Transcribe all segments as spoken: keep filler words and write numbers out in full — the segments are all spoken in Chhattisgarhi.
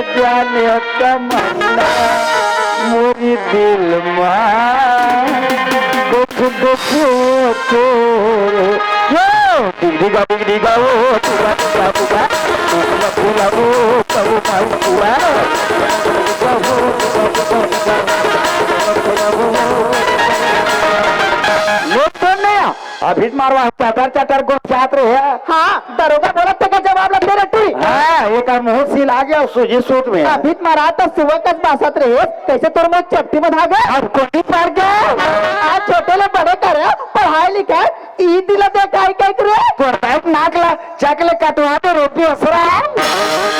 जाने तमन्ना मोरी दिल मा दुख दुख तोरे। यो, डिग डिगा डिग डिगा ओ, टुरा टुरा टुरा, टुरा टुरा ओ, बाबू बाबू टुरा। लोग तो नहीं आ। अभी तो मारवा चटर चटर गोसात रहे। हाँ, दरोगा बोला तेकर जवाब ला दे रे टुरी। हाँ, एकर मुंह सिला गया, सूजी सूत में। अभी तो मारा तो सुबह कस बासत रहे, कैसे तोर मुंह चपटी में धागे? अब कोनी पार गया। आज छोटे ले बड़े करे, पढ़ाई लिखाई, ई दिला दे काई काई करे। तोर बैठ नाक ला, चकले कटवा दे रोटी ओसरा।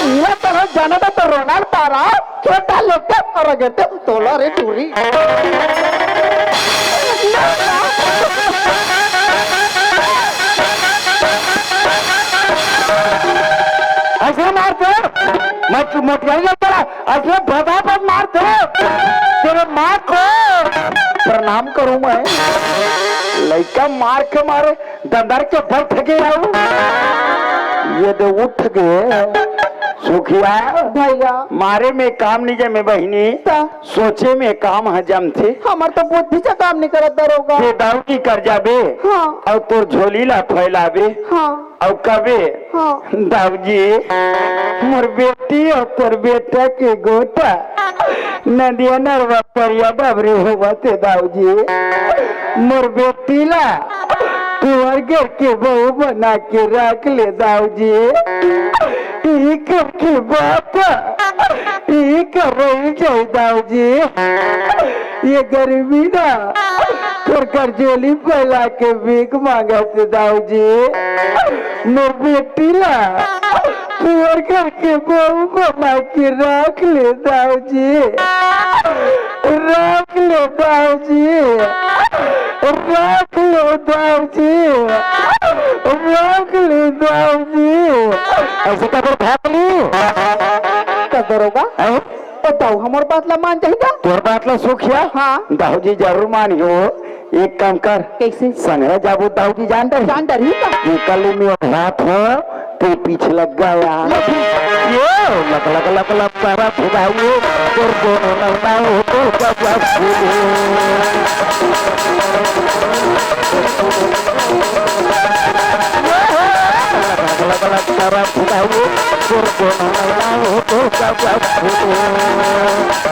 इला तो जाना था तो रोनाल्ड पारा, छोटा लोग का और अगर तो तोला रे टुरी। ऐसे मार दे, मत, मत कर, ऐसे बता, बता मार दे। तेरे माँ को प्रणाम करूं मैं। लइका मार के मारे, दंदर के बैठ गए हो। ये दे उठ गए। सुखिया, भैया। मारे में काम नहीं जमे बहिनी, त? सोचे में काम ह जमथे। हमर तो बुद्धि से काम नहीं करत दरोगा। ते दाऊ की कर जाबे, हाँ। और तोर झोली ला फैलाबे, हाँ। और कबे, हाँ। दाऊ जी, मोर बेटी और तोर बेटा के गोटा नदिया नरवा परिया डबरी होवत हे दाऊ जी। मोर बेटी ला कुंवर घर के बहू बना के रख ले दाऊ जी। ई घर के बात, ई घर रही जाए दाऊ जी। ये गरीबी ना, तोर कर झोली फैला के भीख मांगत हे दाऊ जी। मोर बेटी ला कुंवर घर के बहू बना के रख ले दाऊ जी, रख ले दाऊ जी, रख ले दाऊ जी, रख ले दाऊ जी। ऐसे काबर भाग ली? का दरोगा? हैं? ओ दाऊ हमर बात ला मान जाही का? तोर बात ला सुखिया? हाँ। दाऊ जी जरूर मानी हो। एक काम कर। कैसे? संगे जाबो दाऊ जी जान डरही। जान डरही का? निकल में हाथ हो, ते पीछे लग गया। ये लक लक लक लक तारा फुदाऊ, तोर कोनो नरना हो तो बजा फूले। लक लक लक तारा फुदाऊ, तोर कोनो नरना हो तो बजा फूले।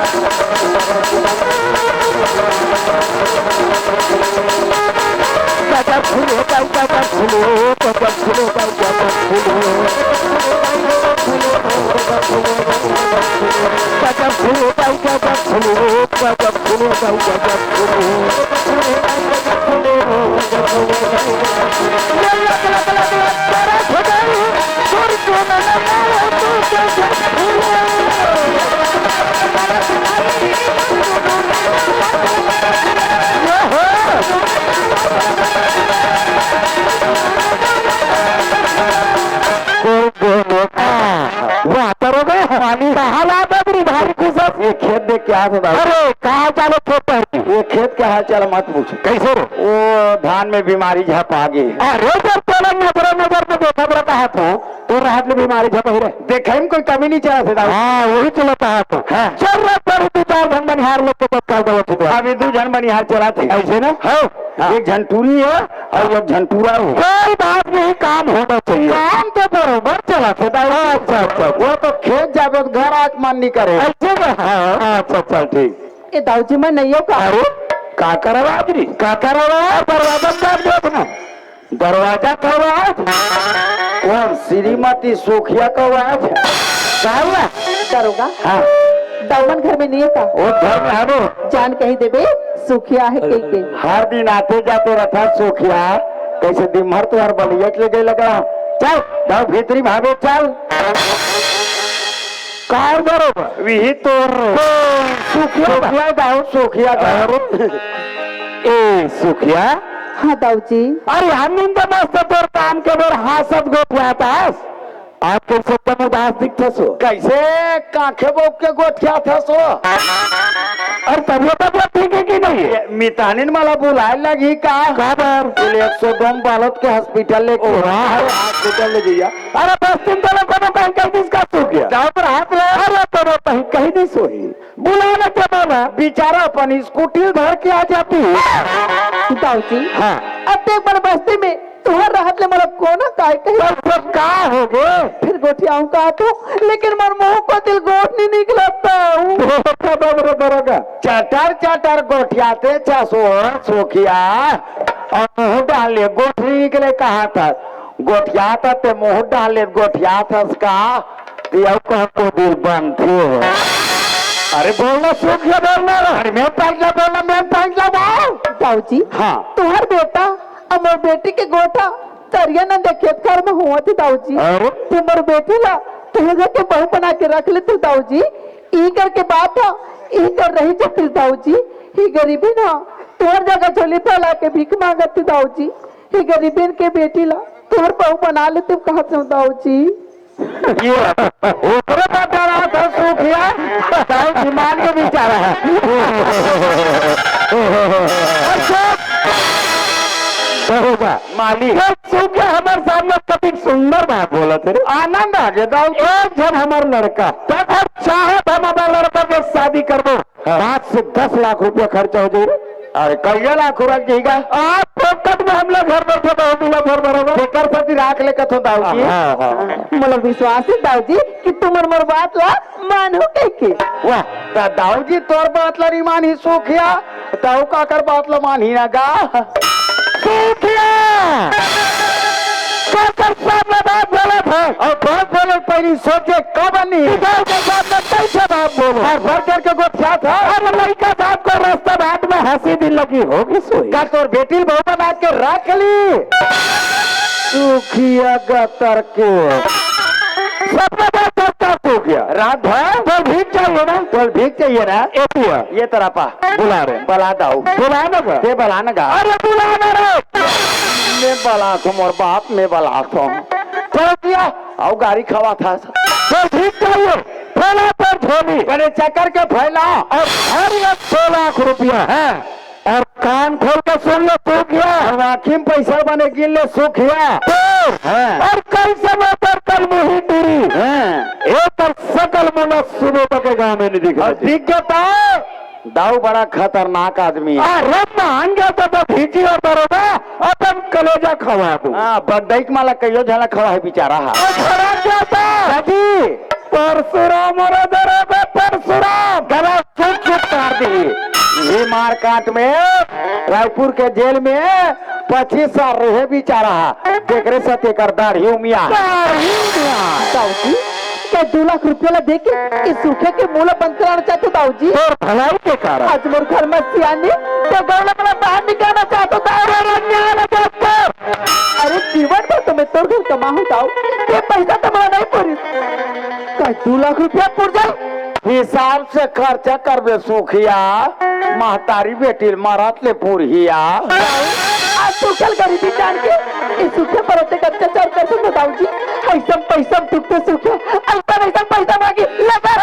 वाह, दरोगा, पानी कहाँ ला दे रे भाई कुछ? ये खेत देख के हाथ उठा। अरे, कहाँ चलो खेत पर? ये खेत के हाल चाल मत पूछ। कैसे रे? वो धान में बीमारी झपा गई। अरे, जब तोला नजर नजर में देखा बड़ा कहा था। तोर हाथ में बीमारी झपा ही रहे। देखे में कोई कमी नहीं चला था। हाँ, वही चला था तो। हाँ। चल रहा पर दो चार झन बनिहार लोग के तत्काल दवा छुटवा। अभी दो झन बनिहार चला थे। ऐसे ना? हाँ। हाँ। एक झन टूरी है और एक झन टूरा है। कोई बात नहीं, काम होना चाहिए। काम तो बरोबर चला थे दाऊ। अच्छा, अच्छा। वो तो खेत जाबे तो घर आके मन नहीं करे। ऐसे ना? हाँ। अच्छा, चल ठीक। ए दाऊ जी, मैं नहीं हूँ का? अरे, का करवा आज रे? का करवा? दरवाजा में दाब दो अपना। दरवाजा कौवा? कौन? श्रीमती सुखिया कौवा? का हुआ? दरोगा, हाँ। दामन घर में नहीं है का? वो घर में है वो। जान कही देबे, सुखिया है कही के। हर दिन आते जाते रहता सुखिया, कैसे दिन भर तुम्हार बलियट ले गए लगा। चल, जाओ भीतरी भागो, चल। कार बरोबर। विही तोर। सुखिया बा। सुखिया दाऊ, सुखिया दाऊ। अरे, ए, सुखिया? हाँ, दाऊ जी। अरे, हम इन तो मस्त तोर काम के बर हासत गोठियात हस। आज कैसे एकदम उदास दिखत हस? कैसे कांखे बोक के गोठियात हस? अरे, तबियत, तबियत ठीक है कि नहीं है? ये मितानिन मला बुलाए लगी का? का बर? बोले, एक सौ दो में बालत के हॉस्पिटल लेके। ओ, वाह। हॉस्पिटल ले जइया। अरे बस तुम दोनों कोनो काम कर दिस का तू क्या? जाओ पर हाथ ले। अरे तो कहीं, कहीं नहीं सोही। बुला ले जमाना, बेचारा अपन स्कूटी धर के आ जाती। दाऊ जी, हाँ। अतेक बड़ बस्ती में तुहर रहत ले मोला कोना काय कही? तब सब का हो गे? फिर गोठियाऊं का तो, लेकिन मोर मुंह को दिल गोठ नहीं निकलता हूँ। दरोगा, दरोगा, दरोगा। चटर चटर गोठियाते छसो, सुखिया। और मुंह डाले गोठ नहीं निकले कहा था? गोठियाता ते मुंह डाले गोठियात हस का? ते अउ कहाँ को दिल बनथे हो? अरे बोलना, सुखिया बोलना। अरे मैं पहला बोलना, मैं पहला दाऊ। दाऊ जी, हाँ। तुहर बेटा अउ मोर बेटी के गोठ ह तरिया नंदे खेत खार में होवत हे दाऊ जी। अरे? ते मोर बेटी ला तुहर घर के बहू बना के रख लेते दाऊ जी। ई करके बात ह, ई कर रही जतिस दाऊ जी। ही गरीबी ना तुहर जगह झोली फैला के भीख मांगत हे दाऊ जी। ही गरीबन के बेटी ला तुहर बहू बना लेते कहत हूँ दाऊ जी। ये ओकरे बर डरात हे सुखिया, दाऊ जी मान के बेचारा है। अच्छा, बरोबर। मालिक। ये सुखिया हमारे सामने कतिक सुंदर बात बोलत हे रे। आनंद आ गया दाऊ। एक जन हमार लड़का, तब हम चाहत हम हमार लड़का के शादी करबो। हाँ। पाँच से दस लाख रुपया खर्चा हो जाई रे। अरे कइया लाख हो रख जाएगा? आप फोकट में हम लोग घर बैठे बहुत दूल्हा भर भरोगा। एकर प्रति राख ले कथो दाऊ जी। हाँ, हाँ। मोला विश्वास हे दाऊ जी कि तुम मोर बात ला मानहू कहिके। वाह, त दाऊ जी तोर बात ला नहीं मानही सुखिया, त अउ काकर बात ला मानही ना गा? सुखिया! काकर सामने बात बोलत हे? अउ बात बोले पहली सोचे कब नहीं? पिता के सामने कैसे बात बोलो? और भर करके गोठियात हे। अब लड़का बाप को रास्ता बात में हंसी दिल लगी होगी सोई। का तोर बेटी बहू बना के रख ली? सुखिया गतर के। सपना बात करता सुखिया। रात भर? तोर भीख चाहिए ना? तोर भीख चाहिए ना? ए पिया। ये तरह पा। बुला रे। बला दाऊ। बुला ना बा। ते बला ना गा। अरे बुला ना रे। मैं बला थो मोर बाप, मैं बला थो। चल दिया। अउ गारी खवा था। तोर भीख चाहिए। फैला तोर झोली। बड़े चक्कर के फैला। और हर एक सौ लाख रुपया है। और कान खोल के सुन ले सुखिया। हम आँखी में पैसा बने गिन ले सुखिया। तो हाँ। और कल से मैं तोर कल मुही टूरी। हाँ। एक और सकल मुना सुबह तक के गाँव में नहीं दिख और रहा। दिख गया तो दाऊ बड़ा खतरनाक आदमी है। अरे मान गया तो, तो भीजी और दरोगा, अपन कलेजा खवा दू। हाँ, बगदई के माला कहियो झला खवा है बेचारा हा। ओ खड़ा जाता। दादी। परशुराम और दरोगा परशुराम। गला चुप चुप कर दी। ये मारकाट में रायपुर के जेल में पच्चीस साल रहे बेचारा हा। देख रे सत्य कर दाढ़ी उमिया। दाढ़ी उमिया। दाऊ जी, का दो लाख रुपया ला देके इस सूखे के मुंह ला बंद कराना चाहते दाऊ जी? तोर भलाई के कारण। आज मोर घर में सियानी, ते घर ला मोला बाहर निकालना चाहते दाऊ रे, रे, न्याय ला देख के। अरे जीवन भर तो मैं तोर घर कमाहूं दाऊ, ते पैसा तो मोला नहीं पूरी। का दो लाख रुपया पुर जाए? हिसाब से खर्चा करबे सुखिया, महतारी बेटी मरत ले पुरहिया। आज तू चल गरीबी जान के, इस सूखे पर अतेक अत्याचार कर सकते दाऊ जी। ऐसा पैसा टूटते सूखे, ऐसा, ऐसा पैसा मांगी, लगा।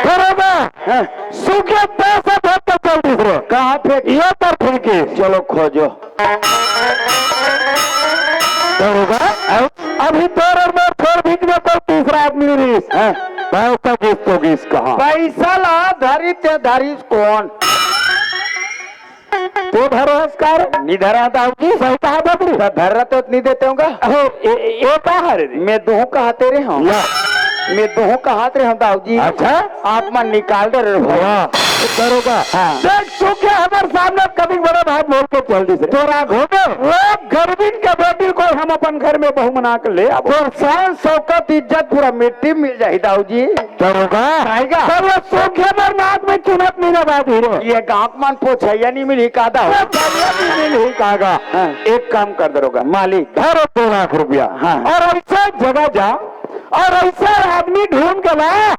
बरोबर। हाँ। सूखे पैसा फेंक के चल दिस रे। कहाँ फेंक? ये तर फेंके। चलो खोजो। दरोगा, अभी तोर और मोर छोड़ बीच में कोई तीसरा आदमी नहीं। हाँ। पैसा किस तो किस कहा? पैसा ला धरी ते धरी कौन? तो धरो हस का रे? नहीं धरा था कि? सही कहा बाबू। तो धर रहा तो नहीं देते होगा। अहो, ए, ए, ये का है रे? मैं दो कहा तेरे हूँ। या। मैं दो कहा तेरे हूँ दाऊ जी। अच्छा। आप मन निकाल दे रहे हो। वाह। दरोगा। हाँ। देख, सुखिया हमारे सामने कभी बड़ा बात बोल के चल दिस रे। तोर आँखों में वो गरीबन के बेटी को हम अपन घर में बहू बना के ले आबो। तोर शान, शौकत, इज्जत पूरा मिट्टी में मिल जाही दाऊ जी। दरोगा। आएगा। पर वो सुखिया बर नाक में चुनत नहीं ना बात ही रे। ये गाँव मन पोछैया नहीं मिली का दाऊ? पोछैया नहीं मिली का गा? हाँ। एक काम कर दरोगा। मालिक। धरो दो लाख रुपया। हाँ। और ऐसा जगह जा और ऐसा आदमी ढूंढ के ला,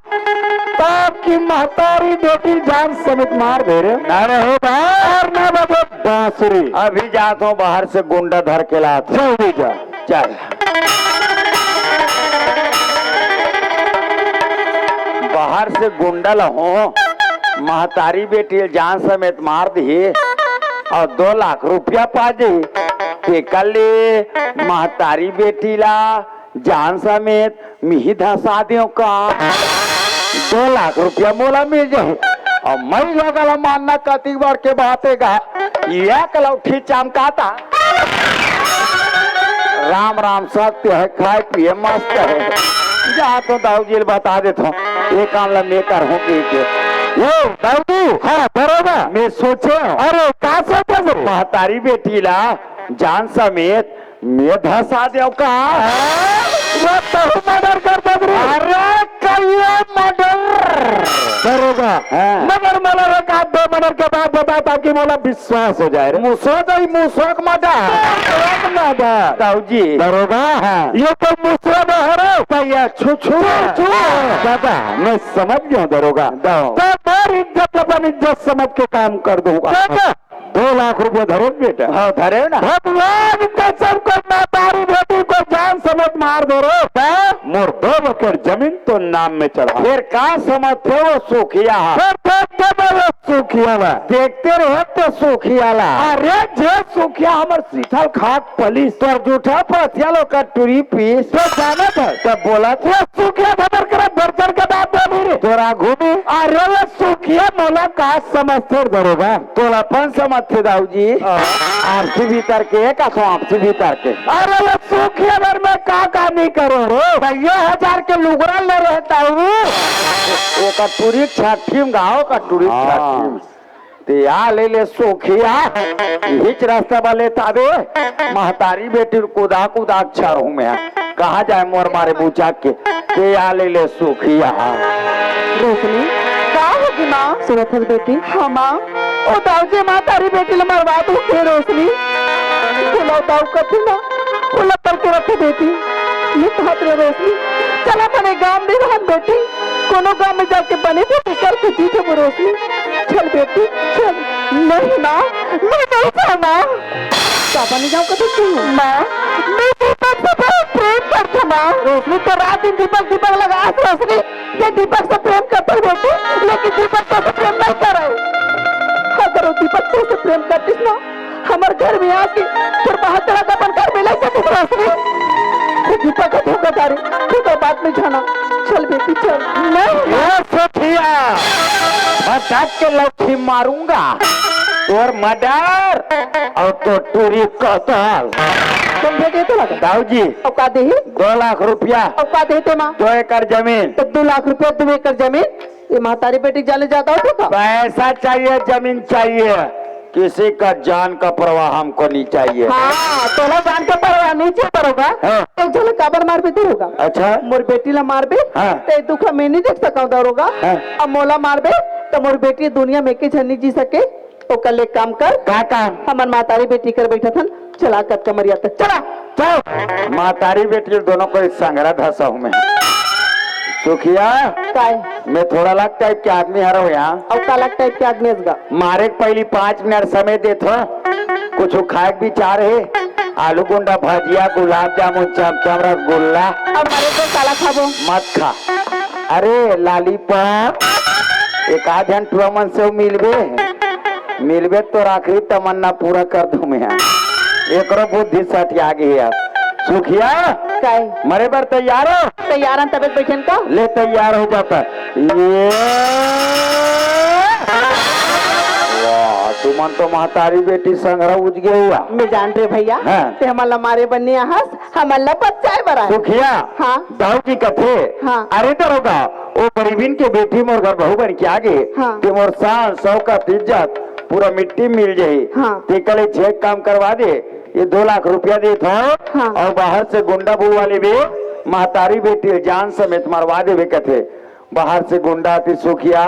ताकि महतारी बेटी जान समेत मार दे रे। ना रहे बा। और ना बजे बांसुरी। अभी जात हूँ बाहर से गुंडा धर के लात। जल्दी जा। चल। बाहर से गुंडा ला हूँ, महतारी बेटी जान समेत मार दी और दो लाख रुपया पा दी। तेकर ले महतारी बेटी ला जान समेत मिही धसा देव का। दो लाख रुपया मोला मिल जाही। अब मैं लोग ला मानना कतिक बार के बात हे गा। एक लौठी चमकाता। राम राम सत्य है, खाए पिए मस्त है। जा तो दाऊ जी ल बता देत हूँ, ये काम ला मैं करहूँ कहिके। यो दाऊ जी, हाँ, बरोबर। मैं सोचे हूँ। अरे, का सोचे तू? महतारी बेटी ला जान समेत मैं धसा देव का। हाँ? वो तहु मर्डर कर दे रे। अरे, कहिए मर्डर। दरोगा, हाँ। मगर मोला एक आध दो मर्डर के बात बता, ताकि मोला विश्वास हो जाए रे। मुसो दई, मुसो के मर्डर। मुसो के मर्डर। दाऊ जी। दरोगा, हाँ। ये तो मुसो न हरे। भैया, छू, छू। छू, छू। दादा, मैं समझ गया हूँ दरोगा। दो। तो मोर इज्जत अपन इज्जत समझ के काम कर दूंगा। दादा, दो लाख रुपया धरे न बेटा। हाँ, धरे ना। भगवान कसम कर, महतारी बेटी को जान समेत मार दे रे। हाँ? मोर दो एकड़ जमीन तो नाम में चढ़ा। फिर का समझथे वो सुखिया? फिर देख के मैं वो सुखिया ला। देखते रहे तो सुखिया ला। अरे जे सुखिया हमर सीथल खाक पलिस। तोर जूठा पथिया लो का टूरी पीस। तो जाने थे। तब बोला थे। वो सुखिया हमर करा दर्शन के बाद बोली रे। तोरा घूमी। अरे वो सुखिया मोला का समझथे दरोगा? तोला अपन समझथे दाऊ जी। हाँ। आपसी भीतर के, का तो आपसी भीतर के। अरे वो सुखिया बर मैं का का नहीं करो रो। भैया हजार के लुगरा ले रहता हूँ। वो का टूरी छाठी में गाओ का टूरी हाँ। छाठी में। ते आ ले ले सुखिया। हिच रास्ता बा लेता दे। महतारी बेटी कुदा कुदा अक्षर हूँ मैं। कहाँ जाए मोर मारे बुचा के। ते आ ले ले सुखिया। रोशनी, का होगे माँ? सुनत हस बेटी? हाँ माँ, ओ दाऊ जी महतारी बेटी ला मरवा दू के रोशनी। बोला दाऊ कथे ना, बोला कल के रखे बेटी। ये कहत रे रोशनी, चला बने गाँव में रहन बेटी, कोनो गाँव में जाके बने बेटी करके जीथे वो रोशनी। चल बेटी, चल। नहीं माँ, मैं नहीं जाना। का बने जाऊँ कथे तू? माँ, मैं दीपक से बहुत प्रेम करता माँ। रोशनी तो रात दिन दीपक दीपक लगा रोशनी। ये दीपक से प्रेम करता है बेटी, लेकिन दीपक तो से प्रेम नहीं करे। अगर वो दीपक तो से प्रेम करतीस ना, हमर घर में आके तोर बाहर चला के अपन घर में ले जाते रोशनी। ये दीपक का धोखा दे रे, तू तो बात में जाना। चल बेटी चल। नहीं। ए सुखिया, भटक के लौठी मारूंगा। तोर मर्डर और तो टूरी कतल। तुम भेजे तो लगा। दाऊ जी। अब का देही? दो लाख रुपया। अब का देते माँ? दो एकड़ जमीन। तो दो लाख रुपया, दो एकड़ जमीन, ये महतारी बेटी जाने जाता हो तो का? पैसा चाहिए, जमीन चाहिए, किसी का जान का परवाह हमको नहीं चाहिए। हाँ, तोला जान का परवाह नहीं चाहिए दरोगा। हाँ। एक झलक काबर मारबे दरोगा? अच्छा। मोर बेटी ला मारबे, हाँ। ते दुख में नहीं देख सका दरोगा। हाँ। अब मोला मारबे, तो मोर बेटी दुनिया में के झन नहीं जी सके। ओकर ले काम कर। का काम? हमन महतारी बेटी कर बैठत हन, चला कतका मरिया तक चला। चल। महतारी बेटी दोनों को एक संगरा धसा हूँ मैं। सुखिया, काय? मैं थोड़ा अलग टाइप के आदमी हरो यहाँ। अउ का अलग टाइप के आदमी हस गा? मारे के पहली पाँच मिनट समय देत हो, कुछ खाए के विचार है? आलू गुंडा भजिया, गुलाब जामुन, चमचम, रसगुल्ला। अब मरे तो साला खाबो। मत खा। अरे लॉलीपॉप, एक आध झन टुरा मन से मिलबे, मिलबे तो आखिरी तमन्ना पूरा कर दूं मैं। एकरो बुद्धि सठिया गई है। सुखिया, काय? मरे बर तैयार हो? तैयार हन, तबे बैठन का? ले तैयार हो जाता। ये वाह, तुमन तो महतारी बेटी संगरा उज गए हुआ। मैं जान रे भैया, हाँ। ते हमन ला मारे बर नइ आहस, हमन ला बचाए बर आए। सुखिया, हाँ। दाऊ जी कथे, हाँ। अरे दरोगा, ओ गरीबिन के बेटी मोर घर बहू बन के आ गे, हाँ। ते मोर शान, शौकत, इज्जत पूरा मिट्टी में मिल जाही। हाँ। ते कले छेक काम करवा दे, ये दो लाख रुपया देत हो, हाँ। और बाहर से गुंडा बुलवा लेबे, महतारी बेटी जान समेत मरवा देबे कथे। बाहर से गुंडा आतिस सुखिया,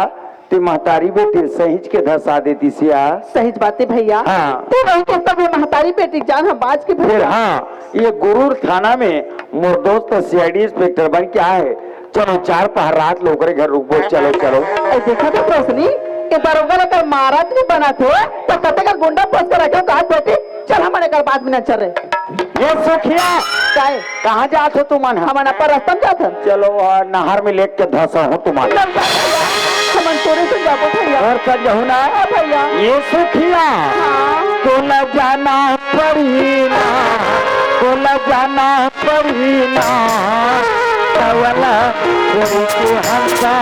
ते महतारी बेटी सहिंच के धसा देतिस या। सहिंच बात हे भैया। हाँ। ते वही के तब ये महतारी बेटी जान हम बाच के फिर भैया। हाँ, ये गुरूर थाना में मोर दोस्त सीआईडी इंस्पेक्टर बन के आए हे। चलो चार पहर रात ले ओकरे घर रुकबो, चलो, चलो। ए, देखा तो रोशनी, ये दरोगा ला कल मारत नहीं बना थे, तो कते का गुंडा पोस के रखे हो, कहा बेटी, चल हमन एकर बाद में नचर रे। ये सुखिया, काय? कहाँ जात हो तुमन ह? हमन अपन रास्ता में जात हन। चलो, आ, नहर में लेके धसा हो तुमन। चल जा भैया, हमन तोरे से जाबो भैया। और चल जाहू ना। हाँ भैया। ये सुखिया। हाँ। तोला जाना पड़ही ना, तोला जाना पड़ही ना, तवला कोई के हमका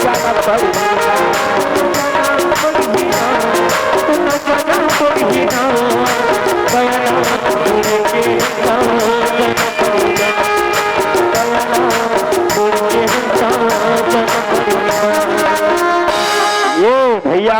जाना पड़ही ना। ये भैया,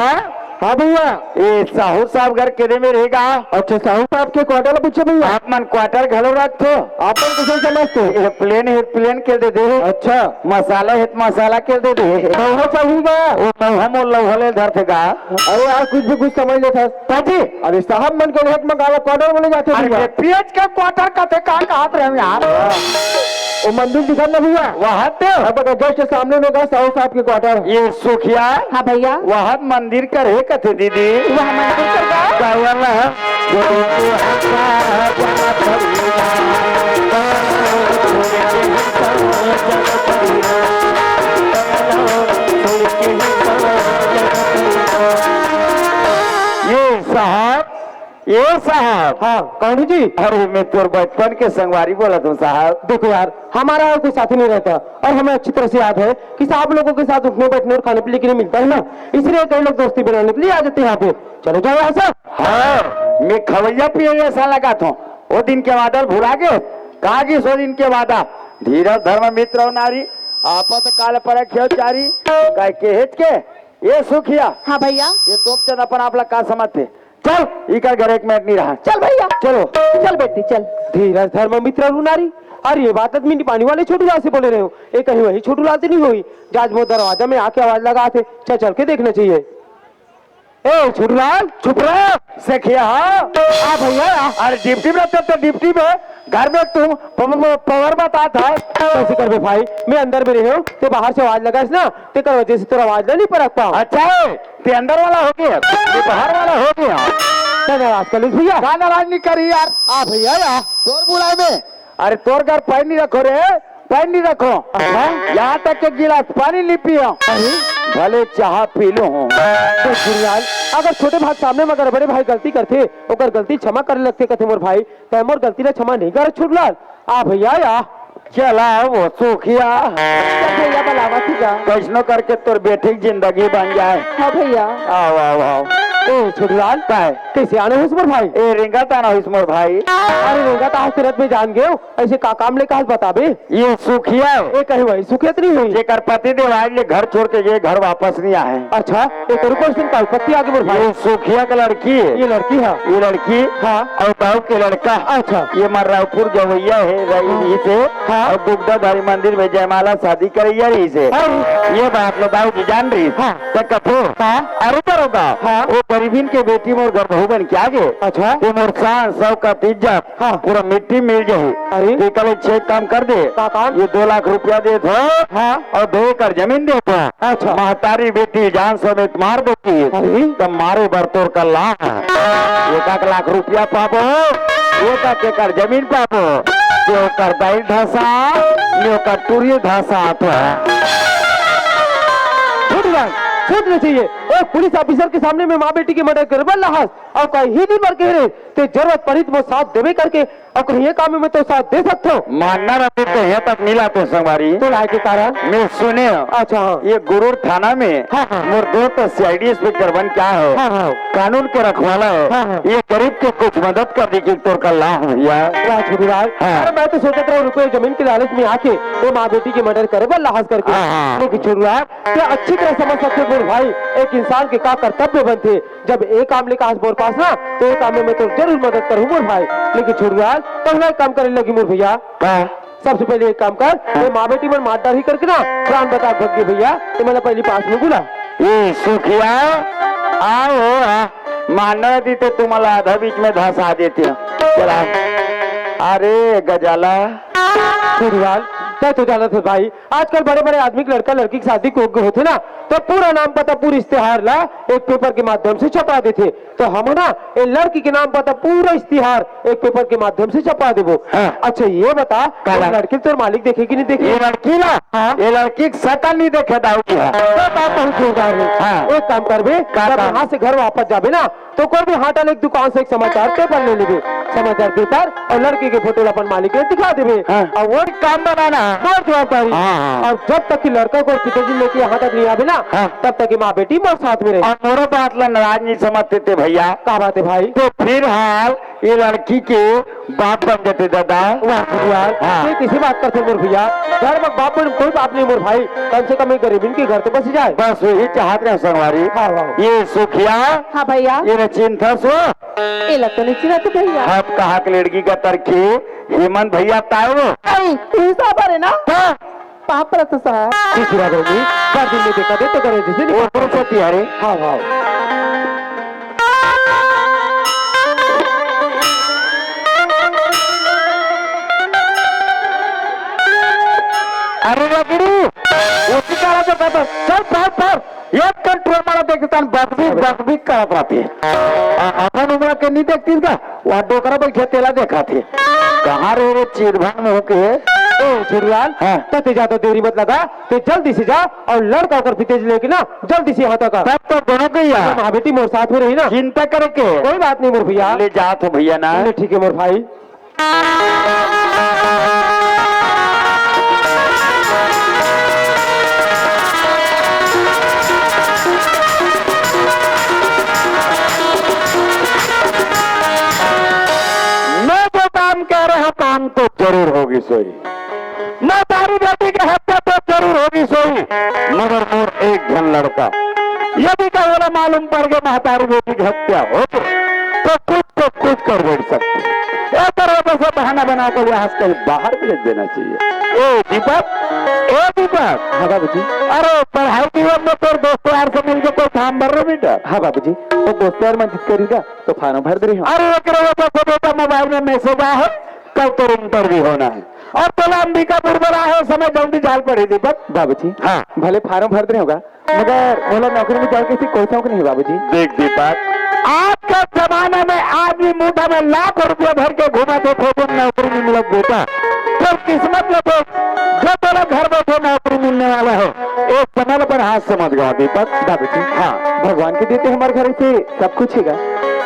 हाँ भैया। ये साहू साहब घर केदे में रहेगा? अच्छा, साहू साहब के क्वार्टर पूछे भैया। आप मन क्वार्टर घलो रखथो? आप मन कुछ समझते? ये प्लेन हे, प्लेन के दे दे। अच्छा। मसाला हे त मसाला के दे दे। कहो चाहिएगा। वो नौहा मोर लौहा ले धरथे गा। अरे यार, कुछ भी कुछ समझ लेता। काजी? अरे साहब मन के रेट में गाला क्वार्टर बोले जाते अरे भैया। ये पियज का क्वार्टर का थे, का कहत रहे हो यार? वो मंदिर दिखा ना भैया। वहाँ पे? अब अगर जस्ट सामने में गा साहू साहब के क्वार्टर। ये सुखिया? हाँ भैया। वहाँ मंदिर कर हे कथे दीदी? वहाँ मंदिर कर गा? गावल है। ये साहब, ये साहब। हाँ, कौन जी? अरे, मैं तोर बचपन के संगवारी बोलत हूँ साहब। देखो यार, हमारा और कोई साथी नहीं रहता और हमें अच्छी तरह से याद है कि साहब लोगों के साथ उठने बैठने और खाने पीने के लिए मिलता है ना, इसलिए कई लोग दोस्ती बनाने के लिए आ जाते हैं यहाँ पे। चले जाओ यहाँ से। हाँ, मैं खवैया पियैया सा लगात हूँ। वो दिन के वादा भुला गे? कहाँ गिस वो दिन के वादा? धीरज धर्म मित्र हो नारी, आपत काल परख हो चारी। कह के हेच के, ये सुखिया। हाँ भैया। ये तोप चंद अपन आप ला का समझते? चल, इकर घर एक मिनट नहीं रहा। चल भैया। चलो। चल बेटी, चल। धीरज धर्म मित्र हो नारी, अरे ये बात आदमी पानी वाले छोटू लाल से बोले रहे हो, ये कहीं वही छोटू लाल से नहीं हुई? जाज वो दरवाजा में आके आवाज लगा थे, चल, चल के देखना चाहिए। ए छोटूलाल, चुप रह। सखिया, हाँ। आ भैया, आ। अरे ड्यूटी में रहते तो ड्यूटी में, घर में तुम प-, प-, प-, पावर बताता। कैसे करबे भाई, मैं अंदर में रहे हूँ, ते बाहर से आवाज लगाइस ना, तेकर वजह से तोर आवाज ला नहीं परख पाऊँ। अच्छा है, ते अंदर वाला हो गया, ते बाहर वाला हो गया। क्या नाराज कर लिस भैया? का नाराज नहीं करी यार। आ भैया, आ, तोर बुलाए में। अरे तोर घर पैर नहीं रखो रे, पैर नहीं रखो। अच्छा। यहाँ तक के गिलास पानी नहीं पियो। अरे। भले चाह पी लो हो। देख छोटूलाल, अगर छोटे भाई सामने में अगर बड़े भाई गलती करथे, ओकर गलती क्षमा करे लगथे कथे मोर भाई, तै मोर गलती ला क्षमा नहीं करे छोटूलाल। आ भैया या। चला वो सुखिया। चल भैया बुलावा थी का? कैसनो करके तोर बेटी की जिंदगी बन जाए। हाँ भैया। आओ, आओ, आओ। ए छोटूलाल, काय? कैसे आने होस मोर भाई? ए रेंगत आना होस मोर भाई। अरे रेंगत आज तुरंत में जान गए हो, ऐसे का काम ले कहा बताबे? ये सुखिया है। ये कहीं वही सुखिया तो नहीं हुई? जेकर पति देव आज ले घर छोड़ के ये घर वापस नहीं आए। अच्छा, ये करू कौन का पति आगे मोर भाई? ये सुखिया का लड़की है। ये लड़की है। ये लड़की हाँ। और बाबू के लड़का। अच्छा। ये मर्रावपुर जवैया है, रही से। हाँ। और दुग्धाधारी मंदिर में जयमाला शादी करैया रही से। हाँ। ये बात लो बाबू जी जान रही। हाँ। तो कथे, हाँ। अरे दरोगा, हाँ। वो गरीबिन के बेटी मोर घर बहू बन के आगे। अच्छा। वो मोर शान, शौकत, इज्जत, हाँ। पूरा मिट्टी मिल जाही। अरे। तो कल छह काम कर दे। का काम? ये दो लाख रुपया दे दो। हाँ। और दो एकड़ जमीन दे दो। अच्छा। महतारी बेटी जान समेत मार देती। अरे। तो मारे बर तोर कल्ला। एक एक लाख रुपया पाबो, एक एक एकड़ जमीन पाबो। जो कर दाई धसा, जो कर टूरी धसा तो। छोड़ दे, छोड़ दे चाहिए। ओ पुलिस ऑफिसर के सामने में माँ बेटी के मर्डर करबे लाहस, और कहीं ही नहीं मर के रे, ते जरूरत पड़ी तो वो साथ देवे करके, और कहीं ये काम में तो साथ दे सकते हो। मानना रहते तो यहाँ तक मिला तो संगवारी। तो लाए के कारण? मैं सुने। अच्छा, हाँ। ये गुरूर थाना में हाँ, हाँ। मोर दोस्त सीआईडी इंस्पेक्टर बन क्या है? हाँ, हाँ। कानून के रखवाला है। हाँ, हाँ। ये गरीब के कुछ मदद कर दी कि तोर कल्ला हो भैया। वाह छोटूलाल। हाँ। अरे मैं तो सोचत रहा रुपये जमीन के लालच में आके वो माँ बेटी के मर्डर करे बर लाहस करके। हाँ, हाँ। लेकिन छोटूलाल, तो अच्छी तरह समझ सकते हो मोर भाई, एक इंसान के का कर्तव्य बनथे। जब एक काम लेकर आज मोर पास ना, तो एक काम में मैं तो जरूर मदद करूँ मोर भाई। लेकिन छोटूलाल, पहला एक काम करे लगी मोर भैया। हाँ। सबसे पहले एक काम कर, ये माँ बेटी मन मार डारही करके ना, प्राण बचा भग गए भैया, तो मैंने पहली पास में बुला। ए सुखिया, आओ, आ, मानव दी तो तुम्हारा आधा बीच में धंसा देते हो। चला। अरे गजाला। छोटूलाल, तै तो जानत है भाई, आजकल बड़े-बड़े आदमी के लड़का लड़की के शादी को होथे ना, तो पूरा नाम पता, पूरा इश्तेहार ला एक पेपर के माध्यम से छपा देथे। तो हम ना ए लड़की के नाम पता पूरा इश्तेहार एक पेपर के माध्यम से छपा देबो। हाँ। अच्छा ये बता, काला? लड़की तोर मालिक देखे कि नहीं देखे? ये लड़की ना? हाँ। ये लड़की के शकल नहीं देखे दाऊ जी है। तो बात बहुत जोरदार है। हाँ। एक काम करबे, का जब काम? यहाँ से घर वापस जाबे ना, तो कोई भी हाटा ले एक दुकान से एक समाचार पेपर ले लेबे। समाचार पेपर और लड़की के फोटो ला अपन मालिक के दिखा देबे। हाँ। और वो काम बनाना। मोर जवाबदारी। हाँ, हाँ। और जब तक कि लड़का को पिताजी लेके यहाँ तक नहीं आबे ना, हाँ। तब तक कि माँ बेटी मोर साथ में रहे। और मोरो बात ला नाराज नहीं समझते थे भैया। का बात है भाई? तो फिलहाल ये लड़की के बाप बन जाते दादा। वाह यार, हाँ। ये किसी बात करते मोर भैया? घर में बाप बन कोई बाप नहीं मोर भाई, कम से कम एक गरीबन के घर तो बस जाए। बस वही चाहत रहे संगवारी। हाँ, वाह। ये सुखिया, हाँ भैया। ये न चिंता सो। ये लग तो नहीं चिन्हा तो भैया। हम कहा के लड़की का तरखी हेमंत भैया ताए वो। अरे, तू ही साहब अरे ना? हाँ। पाप रत साहब। दूसरा करेंगे, कर दिन में देखा दे तो करे जैसे नहीं। वो कौन सा तिहारे? हाँ, हाँ। अरे रे गुरु, उसी काला तो कहता, चल, पार, पार। एक कंट्रोल मारा देखता, बकबीक, बकबीक करत रहती है। आ, अपन उम्र के नहीं देखती का? वहाँ डोकरा बैठे तेला देखा थे। कहाँ रे, रे चिरभन मुंह के? ओ, झुरवाल, हाँ। तो ते ज्यादा देरी मत लगा, ते जल्दी से जा और लड़का ओकर पितेज लेके ना, जल्दी से यहाँ तक आ। तब तो दोनों के यार। हाँ, बेटी मोर साथ में रही ना। चिंता करे के? कोई बात नहीं मोर भैया। ले जा तो भैया ना। ले ठीक है मोर भाई। मैं जो काम कह रहा, काम तो जरूर होगी सोई। मैं तारी बेटी के हत्या तो जरूर होगी सोई, मगर मोर एक झन लड़का, यदि का ओला मालूम पड़ गया महतारी बेटी की हत्या हो गई, तो कुछ तो कुछ कर बैठ सकते। ए, पर वो तो सब बहाना बना के यहाँ से कहीं बाहर भेज देना चाहिए। ए दीपक, ए दीपक। हाँ बाबूजी। अरे, पढ़ाई जीवन में तोर दोस्त यार से मिलके कोई फार्म भर रहे बेटा? हाँ बाबूजी, वो दोस्त यार मन जित करेगा तो फार्म भर दे रही हूँ। अरे, एकरे वजह से बेटा मोबाइल में मैसेज आया है, कल तोर इंटरव्यू होना है और तोला अंबिकापुर बर आए हो, समय जल्दी जाल पड़ी दीपक। बाबूजी, हाँ। भले फार्म भर दे रहे होगा, मगर मोला नौकरी में जाए के कोई शौक नहीं बाबूजी। देख दीपक, आज के जमाना में आदमी मुठा में लाख रुपया भर के घूमा थे, फिर नौकरी नहीं मिलत बेटा। फिर किस्मत में देख, जो तोला घर बैठे नौकरी मिलने वाला है, एक समय पर हाथ समझ गया दीपक। बाबूजी, हाँ। भगवान के देते हमारे घर से सब कुछ हैगा,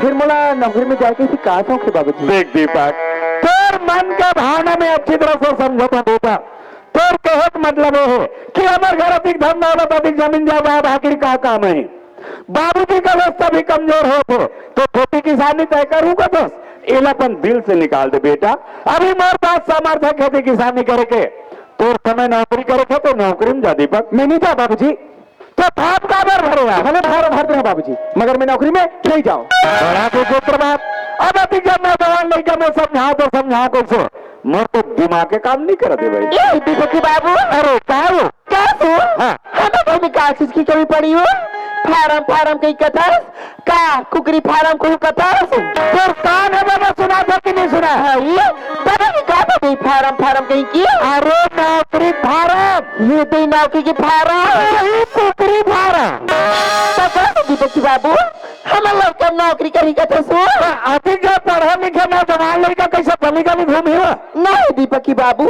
फिर मोला नौकरी में जाए के का शौक है बाबूजी? देख दीपक, तोर मन के भावना में अच्छी तरह से समझता बेटा। तोर कहे के मतलब ये है कि हमर घर अधिक धन दौलत, अधिक जमीन जायदाद, आखिर का काम है? बाबूजी का अवस्था भी कमजोर हो थे, तो खेती किसानी तय करूँ का बस? एला अपन दिल से निकाल दे बेटा। अभी मोर पास सामर्थ्य है खेती किसानी करे के, तोर समय नौकरी करे के, तो नौकरी में जा दीपक। मैं नहीं जा बाबूजी। तो फार्म काबर भरे यार? भले फार्म भर दे बाबूजी, मगर मैं नौकरी में नहीं जाऊँ। बड़ा विचित्र बात। अब अभी जब मैं जवान लड़का मैं समझाऊँ तो समझाऊँ कैसे? मोर तो दिमाग के काम नहीं करत हे भाई। ए, दीपक बाबू। अरे, का हो? का हो? हाँ। हमें घर में का चीज की कमी पड़ी हो? फार्म, फार्म कहीं कथस? का कुकरी फार्म को कथस? तोर कान है बाबा, सुना था कि नहीं सुना? हाँ, ये पता नहीं का बनी फार्म, फार्म कहीं की? अरे, नौकरी फार्म। ये तो नौकरी की फार्म। यही कुकरी फार्म। तो का दीपक बाबू? हमर लड़का नौकरी करी कथस हो? अभी जो पढ़े लिखे नौजवान लड़का कैसे गली गली घूमी हो? नहीं दीपक बाबू,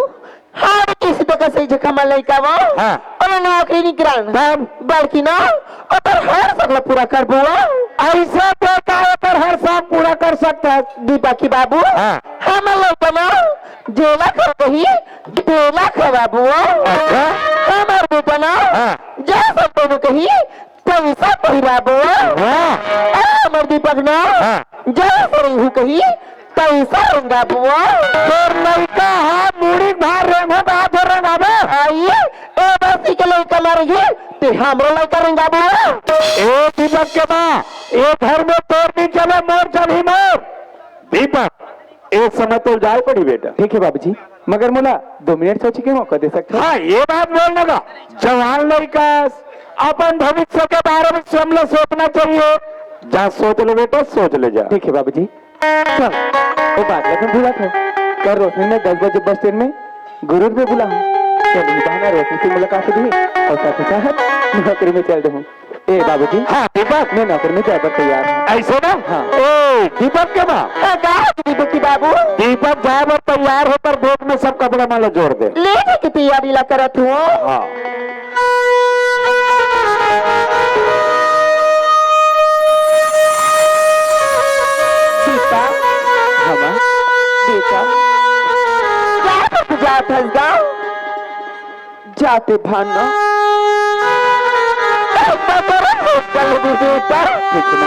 हर किसी तो कसे जखा में लइका वो, हाँ। ओला नौकरी निकरन। तब? बल्कि ना, ओकर हर सपना पूरा करबो। ऐसा तो का ओकर हर शौक पूरा कर सकता है? दीपक बाबू, हाँ। हमर लइका ना, जेला खा कही, तेला खा बाबू। अच्छा। हमर बेटा ना, हाँ। जैसा कोनो कही, पैसा पहिराबो। वाह। अरे हमर दीपक ना, हाँ। जय सरहू कही, पैसा रंगाबो। तोर लइका हा मुड़ी भार रेंगो का तो रंगाबो। आइए, ए बस्ती के लइका मारेगी, ते हमरो लइका रंगाबो। ए दीपक के माँ, ए घर में तोर नहीं चले, मोर चली मोर। दीपक, एक समय तो जाए पड़ी बेटा। ठीक है बाबूजी, मगर मोला दो मिनट सोचे के मौका दे सकते हो? हाँ, ये बात बोलने का जवान लड़का, अपन भविष्य के बारे में हमला सोचना चाहिए। जा सोच ले बेटा, सोच ले जा। ठीक है बाबूजी। चल, वो बात लेकिन भूला था। कल रोशनी ने दस बजे बस स्टैंड में गुरूर में बुला हूँ। चल, ये बहाना रोशनी से मुलाकात हुई और साथ ही साथ नौकरी में चल दूँ। ए बाबूजी, हाँ, दीपक। मैं नौकरी में जाए बर तैयार हूँ। ऐसे ना? हाँ। ए, दीपक के माँ? हाँ, का हो दीपक के बाबू? दीपक जाए बर तैयार हो, पर गोद में सब कपड़ा मन ला जोर दे। ले जाए के तैयारी ला करत हूँ। हाँ। दीपक, हाँ, माँ। बेटा, का हो जात हस गा? जाते भाना। बेटा,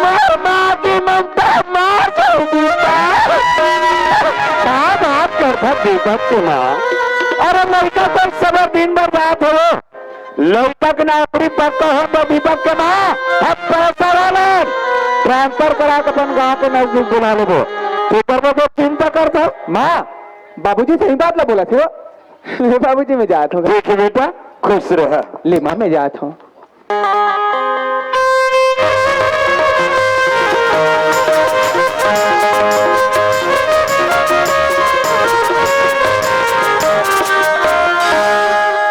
मार, मार के ममता, मार दो बेटा। का बात करत हस दीपक के माँ? अरे लड़का तो सब दिन भर बात हो। लड़का के नौकरी पक्का हो तो दीपक के माँ, हम पैसा वाले ट्रांसफर करा के अपन गांव के नजदीक बुला लेबो। फिकर में जो चिंता करत हो माँ, बाबूजी सही बात ला बोलत हे। ले बाबूजी, मैं जात हूँ। ठीक है बेटा, खुश रह। ले माँ, मैं जात हूँ।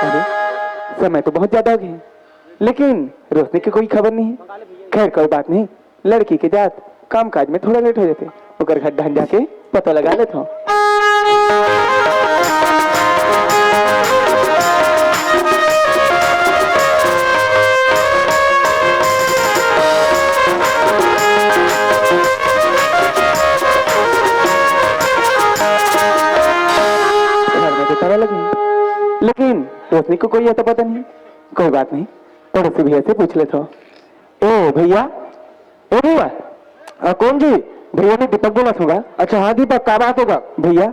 अरे, समय तो बहुत ज्यादा हो गया, लेकिन रोशनी की कोई खबर नहीं है। खैर, कोई बात नहीं, लड़की के जात काम काज में थोड़ा लेट हो जाथे, ओकर घर ढांढ जाके पता लगा लेथंव। घर में तो ताला लगे, लेकिन रोशनी को कोई ऐसा पता नहीं। कोई बात नहीं, पड़ोसी भैया से पूछ लेथंव। ओ भैया, ओ भैया। आ, कौन जी? भैया, मैं दीपक बोलत हंव गा। अच्छा हाँ दीपक, का बात हे गा? भैया,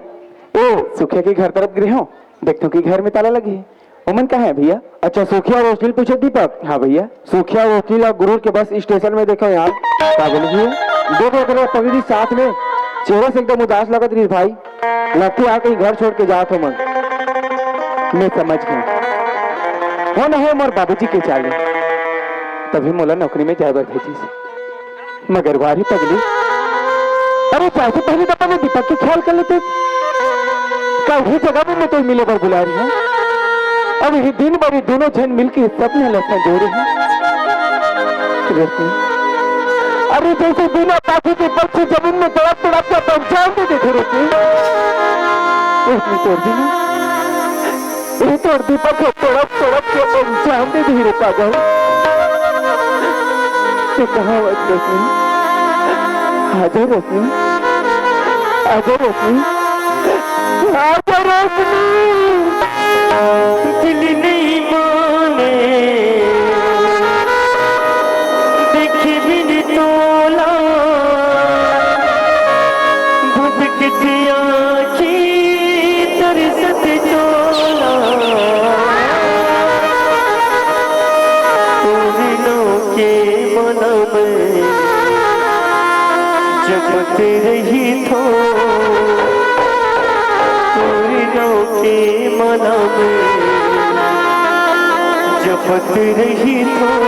ओ सुखिया के घर तरफ गे रहेंव, देखथंव कि घर में ताला लगे हे। ओमन कहाँ हे भैया? अच्छा, सुखिया रोशनी ल पूछे दीपक। हाँ भैया। सुखिया रोशनी ला गुरूर के बस स्टेशन में देखेंव यार। का बोले भैया? देखो, ओकरे पगड़ी साथ में, चेहरा से एकदम उदास लगत रहिस भाई। लगथे यार कहीं घर छोड़ के जात हों मैं। मैं समझ गेंव। हो ना हो मोर बाबूजी के चाल हे, तभी मोला नौकरी में जाए बर भेजिस। मगर वाह रे पगली, अरे जाए से पहले तो अपन दीपक के ख्याल कर लेते। का उही जगह में मैं तो मिले बर बुलाए रहेंव। अब ये दिन भर ये दोनों झन मिलके सपना ला संजोरे हे। रोशनी, अरे जैसे बिना पाछी के पक्षी जमीन में तड़प तड़प के अपन जान दे देथे रोशनी। रोशनी तोर दीना, ये तोर दीपक हे, तड़प तड़प के अपन जान दे दे रे पागल। ते कहाँ हस रोशनी? आजा रोशनी, आजा रोशनी, आजा रोशनी। दिल नहीं माने, देखे बिन तोला, भटकती आँखी तरसत तोला। तोर नौ के मन में जपत रहिथंव, तोर नौ के मन में जपत रहिथंव,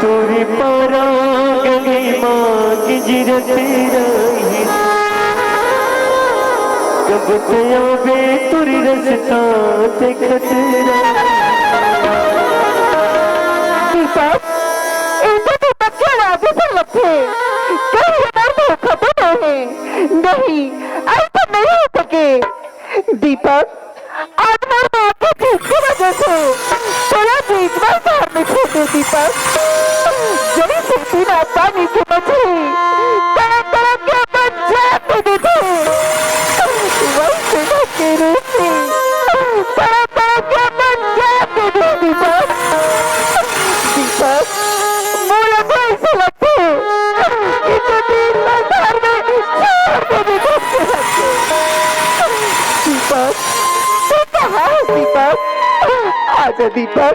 तोर पराग में माँ गिंजरत रहिथंव। कब तैं आबे तोर रस्ता देखत रहिथंव। दीपक, ए तो दीपक के आवाज असन लगथे। कहीं हमर धोखा तो नहीं हे? नहीं, अइसे नहीं हो सके। दीपक, आज मोर माँ के चीज के वजह से तोला बीच में शहर में छोड़ दे दीपक। जैसे बिना पानी के मछली तड़प तड़प के अपन जान दे देथे, वैसे ढके रूप से तड़प तड़प के अपन जान दे दे दीपक। दीपक, मोला तो ऐसे लगथे कि तैं दिन भर घर में छोड़ दे दे दीपक। दीपक, तू कहाँ है दीपक? आजा दीपक,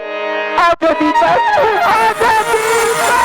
आजा दीपक, आजा दीपक।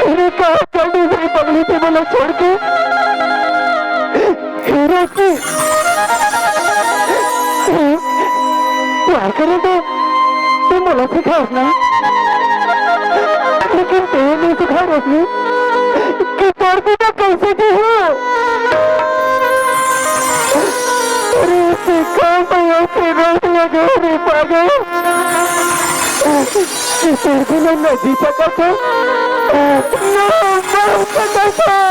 अरे का कर दी भाई पगली, ते मोला छोड़ के? हे रोशनी, प्यार करे तो तैं मोला सिखास ना, लेकिन तैं नइ सिखाय रोशनी कि तोर बिना कइसे जीहूं। अरे सिखा भैया के रोशनी, अरे पागल। कि तोर बिना न जी सकत हंव, न मर सकत हंव।